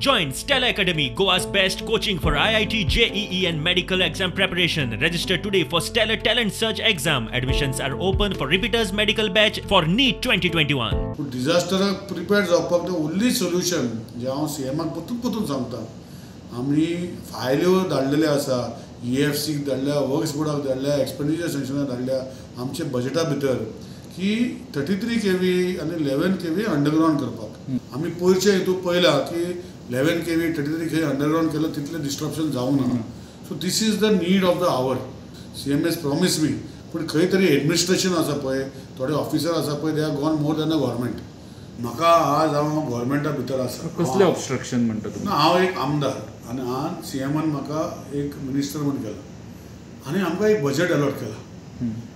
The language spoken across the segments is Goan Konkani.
Join Stellar Academy, Goa's best coaching for IIT, JEE and medical exam preparation. Register today for Stellar Talent Search exam. Admissions are open for repeaters medical batch for NEET 2021. पूण डिझास्टराक प्रिपेर जावपाक the only solution जें हांव सी एमाक परतून परतून सांगता, आमी फायल्यो धाडलेल्यो आसा, ई एफ सीक धाडल्या, वर्क्स बोर्डाक धाडल्या, एक्सपेंडिचर सँक्शनाक धाडल्या आमच्या बजेटा भितर की 33 kV आनी 11 kV underground करपाक. आमी पयरचे हितून पळयलां की 11 kV 33 kV underground केलं तितलें डिस्ट्रप्शन जावंक ना. So this is the need of the hour. CM has promise me, पूण खंय तरी एडमिनिस्ट्रेशन आसा पळय, थोडे ऑफिसर आसा पळय, they are gone more than the government. म्हाका आज हांव गव्हर्मेंटा भितर आसा. कसलें ऑब्स्ट्रक्शन म्हणटा तुमी? ना, हांव एक आमदार आनी आज सी एमान म्हाका एक मिनिस्टर म्हूण केला आनी आमकां एक बजेट अलॉट केला.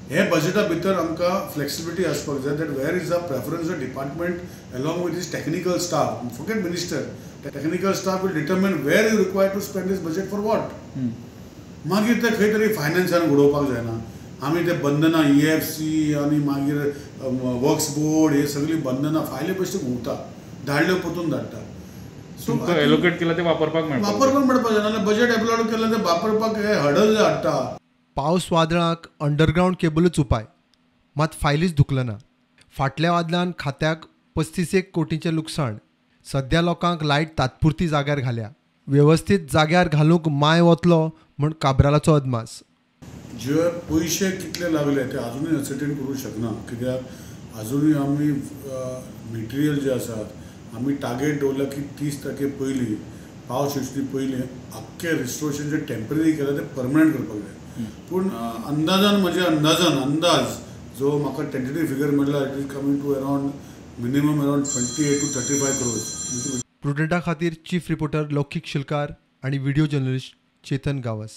हे बजेटा भितर आमकां फ्लेक्सिबिलिटी आसपाक जाय that where is a preference of department along with his technical staff. Forget minister, technical staff will determine where you require to spend this budget for what. मागीर ते खंय तरी फायनान्सान उडोवपाक जायना. आमी ते बंधनां ई एफ सी आनी मागीर वर्क्स बोर्ड हे सगळीं बंधनां फायली बेश्टी घुंवता, धाडल्यो परतून धाडटा. सो एलोकेट केला ते वापरपाक मेळपाक वापरपाक मेळपाक जाय, नाल्यार बजेट एलोट केलें ते वापरपाक हे हडल हाडटा. पावस वादळाक अंडरग्रावंड केबलूच उपाय, मात फायलीच धुकलना. फाटल्या वादळान खात्याक 35 कोटींचें लुकसाण. सध्या लोकांक लायट तात्पुरती जाग्यार घाल्या, वेवस्थीत जाग्यार घालूंक माय वतलो म्हूण काब्रालाचो अदमास. जे पयशे कितले लागले ते अजुनूय असर्टेन करूंक शकना, कित्याक अजुनूय आमी मटेरियल जे आसात आमी टार्गेट दवरला की 30 तारखे पयलीं पावस येवचे पयलीं आख्खें रिस्टोरेशन जे टेम्पररी केलां तें परमनंट करपाक जाय. पूण अंदाजान म्हज्या अंदाजान अंदाज जो म्हाका टेंटेटीव फिगर मेळ्ळा it is coming to around minimum around 28 to 35 crores. प्रुडंटा खातीर चीफ रिपोर्टर लौकीक शिलकार आनी व्हिडिओ जर्नलिस्ट चेतन गावस.